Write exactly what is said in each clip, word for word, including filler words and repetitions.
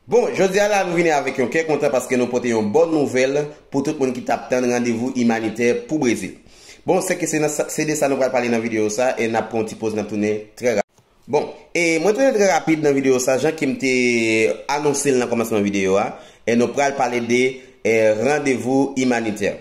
Bon, jodi a la nou vini avèk yon kè kontan paske nou pote yon bòn nouvèl pou tout moun ki t ap tann randevou imanitè pou Brezil. Bon, se ke se nan sa- se de sa nou pral pale nan videyo sa e n ap pran yon ti poz n ap tounen trè rapid. Bon, e mwen tounen trè rapid nan videyo sa jan ke m te anonse l nan kòmansman videyo a e nou pral pale de e randevou imanitè.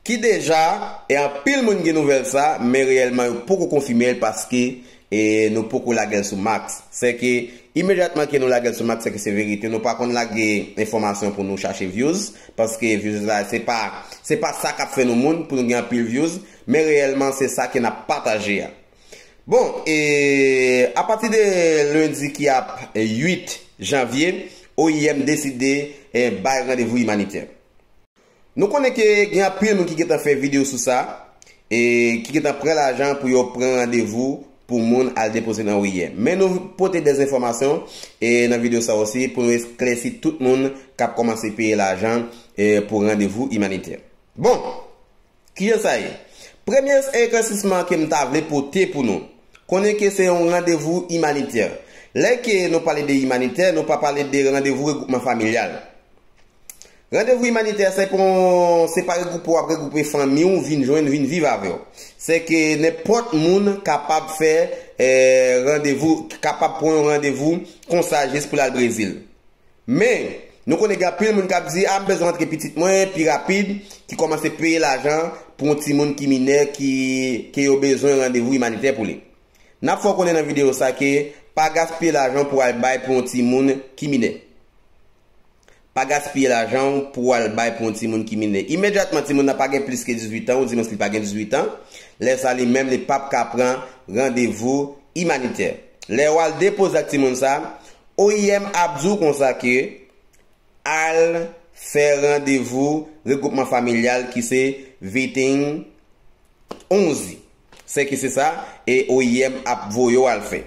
Ki deja, e anpil moun gen nouvèl sa, men reyèlman yo poko konfime l paske e nou poko lage l sou Max. Se ke imedyatman ke nou lage l sou Max, se ke se verite. Nou pa konn lage enfòmasyon pou nou chache views, paske views la se pa se pa sa k ap fè nou moun pou nou gen anpil views, men reyèlman se sa ke n ap pataje a. Bon, e apati de lendi ki ap uit janvye, O I M deside e bay randevou imanitè. Nou konnen ke gen anpil moun ki gentan fè videyo sou sa, e ki gentan pran lajan pou yo pran randevou pou moun al depoze nan O I M. Men nou pote de enfòmasyon e nan videyo sa osi pou nou esklèsi tout moun k ap kòmanse peye lajan e pou randevou imanitè. Bon, kijan sa ye? Premye eklèsisman ke m ta vle pote pou nou, konnen ke se yon randevou imanitè. Lè ke nou pale de imanitè, nou pa pale de randevou regwoupman familyal. Randevou imanitè se pou se pa regwoupe w ap regwoupe fanmi w vin jwenn vin viv avè w. Se ke nenpòt moun kapab fè e randevou, kapab pran yon randevou konsa jis pou l al Brezil. Men, nou konnen gen anpil moun k ap di a m bezwen antre pitit mwen pi rapid, ki kòmanse peye lajan pou yon timoun ki minè ki ke yo bezwen randevou imanitè pou li. N ap fè w konnen nan videyo sa ke pa gaspiye lajan w pou al bay pou yon timoun ki minè. Pa gaspiye lajan w pou w al bay pou yon timoun ki minè. Imedyatman timoun nan pa gen plis ke dizuit an, oudimwens li pa gen dizuit an, lè sa li menm li p ap ka pran randevou imanitè. Lè w al depoze ak timoun sa, O I M ap di w konsa ke al fè randevou regwoupman familyal ki se Viting onzi. Se ki se sa, e O I M ap voye w al fè.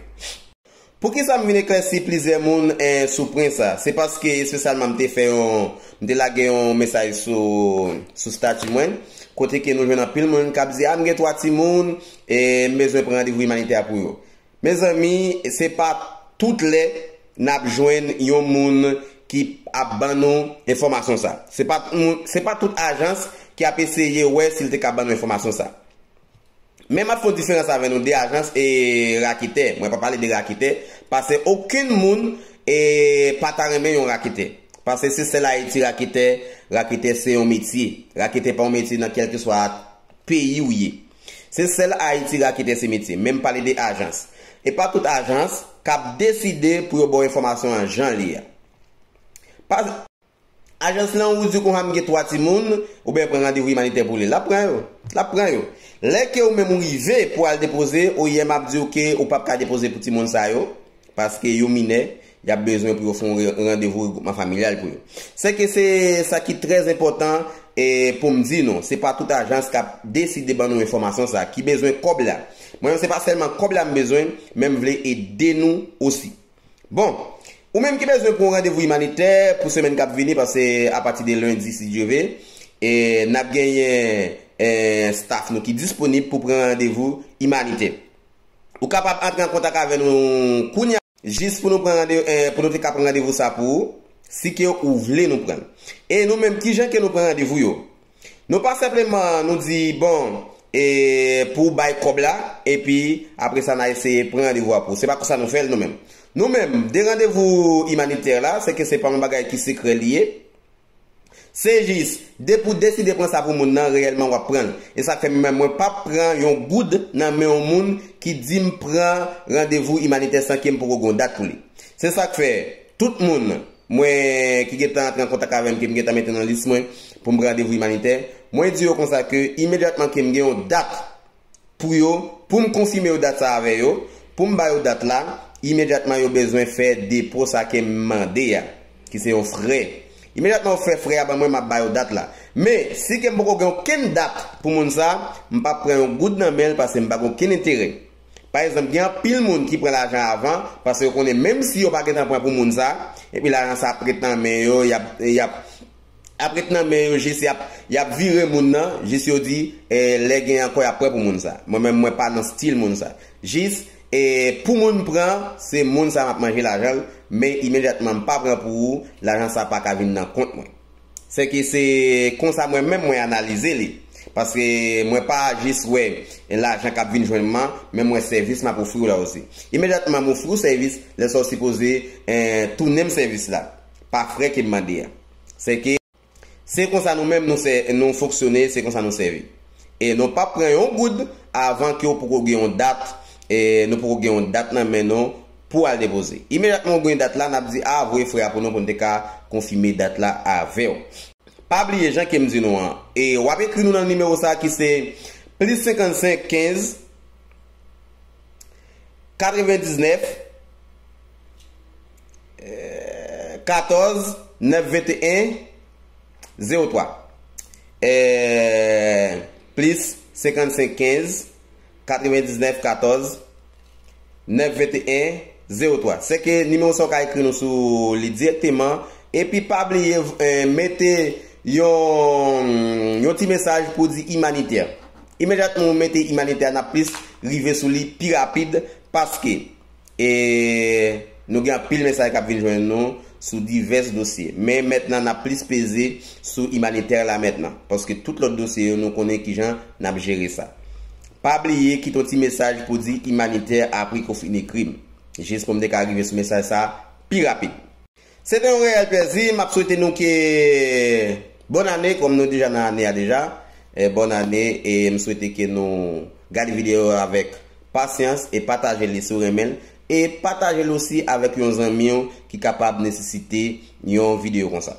Poukisa m vin eklèsi plizyè moun en, sou pwen sa? Se paske espesyalman m te fè yon, m te lage yon mesaj sou, sou stati mwen, kote ke nou jwenn anpil moun k ap di, a m gen twa timoun, e m bezwen pran randevou imanitè a pou yo. Mezanmi, se pa tout lè n ap jwenn yon moun ki ap ban nou enfòmasyon sa. Se pa, se pa tout ajans ki ap eseye wè si l te ka ban nou enfòmasyon sa. Men m ap fè yon diferans avè nou de ajans e raketè. Mwen pa pale de raketè, paske okenn moun e pa ta renmen yon raketè. Paske se sèl Ayiti raketè, raketè se yon metye. Raketè pa yon metye nan kèlkeswa peyi w ye. Se sèl Ayiti raketè se metye. Men m pale de ajans. E pa tout ajans k ap deside pou yo ba w enfòmasyon an jan l ye a. Pa, ajans lan ou di konsa m gen twa timoun, oubyen pran randevou imanitè pou li. L ap pran yo. L ap pran yo. Lè ke ou menm ou rive pou al depoze, O I M ap di w ke ou p ap ka depoze pou timoun sa yo, paske yo minè, y ap bezwen pou yo fè yon re- randevou regwoupman familyal pou yo. Se ke se sa ki trè enpòtan e pou m di nou, se pa tout ajans k ap deside ban nou enfòmasyon sa, ki bezwen kòb la. Mwen menm se pa sèlman kòb la m bezwen, men m vle ede nou osi. Bon, ou menm ki bezwen pou yon randevou imanitè pou semèn k ap vini, paske apati de lendi, si Dye ve, e n ap genyen e, staff nou ki disponib pou pran randevou imanitè. Ou kapab antre an kontak avè nou kounye a, jis pou nou pran rande, e, pou nou te ka pran randevou sa pou ou, si ke ou vle nou pran l. E nou menm, kijan ke nou pran randevou yo? Nou pa senpleman nou di, bon, e, pou w bay kòb la, epi apre sa n a eseye pran randevou a pou ou. Se pa konsa nou fè l nou menm. Nou menm, de randevou imanitè la, se ke se pa yon bagay ki sekrè li ye. Se jis, depi w deside pran sa pou moun nan, reyèlman w ap pran l. E sa k fè menm mwen p ap pran yon goud nan men yon moun ki di m pran randevou imanitè san ke m poko gen yon dat pou li. Se sa k fè, tout moun mwen ki gentan antre an kontak avè m, ke m gentan mete nan lis mwen pou m pran randevou imanitè, mwen di yo konsa ke imedyatman ke m gen yon dat pou yo, pou m konfime yo dat sa avè yo, pou m ba yo dat la, imedyatman yo bezwen fè depo sa ke m mande a, ki se yon frè. Imedyatman yo fè frè a ban mwen, m ap ba yo dat la. Men, si ke m poko gen okenn dat pou moun sa, m p ap pran yon goud nan men l paske m pa gen okenn enterè. Pa egzanp, gen anpil moun ki pran lajan avan, paske yo konnen menm si yo pa gentan pran pou moun sa, epi lajan sa ap ret nan men yo, y ap, y ap, ap ret nan men yo jis y ap, y ap vire moun nan, jis yo di, e, lè gen ankò y ap pran pou moun sa. Mwen menm, mwen pa nan stil moun sa. Jis, E pou moun pran, se moun sa m ap manje lajan l, men imedyatman m pa pran pou ou, lajan sa pa ka vin nan kont mwen. Se ke se konsa mwen menm mwen analize li. Paske mwen pa jis wè lajan k ap vin jwenn mwen, men mwen sèvis m ap ofri w la osi. Imedyatman m ofri w sèvis, lè sa w sipoze eh, tounen m sèvis la. Pa frè ke m mande a. Se ke se konsa nou menm nou, sè, nou fonksyone, se konsa nou sèvi. E nou p ap pran yon goud avan ke w poko gen yon dat, e nou poko gen yon dat nan men nou pou al depoze. Imedyatman w gen dat la, n ap di, a, voye frè a pou nou, pou n te ka konfime dat la avè w. Pa bliye jan ke m di nou an. E w ap ekri nou nan nimewo sa ki se plis senkannsenk kenz katrevendiznèf katòz nèf venteyen zewo twa. Plis senkannsenk kenz katrevendiznèf katòz nèf venteyen zewo twa. Se ke nimewo sa w ka ekri nou sou li dirèkteman. Epi pa bliye eh, mete yon, yon ti mesaj pou di imanitè. Imedyatman ou mete imanitè, n ap plis rive sou li pi rapid paske e nou gen anpil mesaj k ap vin jwenn nou sou divès dosye. Men mentnan n ap plis peze sou imanitè la mentnan. Paske tout lòt dosye yo nou konnen kijan n ap jere sa. Pa bliye kite yon ti mesaj pou di imanitè apre ke w fin ekri m. Jis pou m te ka rive sou mesaj sa pi rapid. Se te yon reyèl plèzi. M ap swete nou ke bòn ane, kòm nou deja nan ane a deja. E bòn ane, e m swete ke nou gade videyo a avèk pasyans e pataje li si w renmen l. E pataje l osi avèk yon zanmi w ki kapab nesesite yon videyo konsa.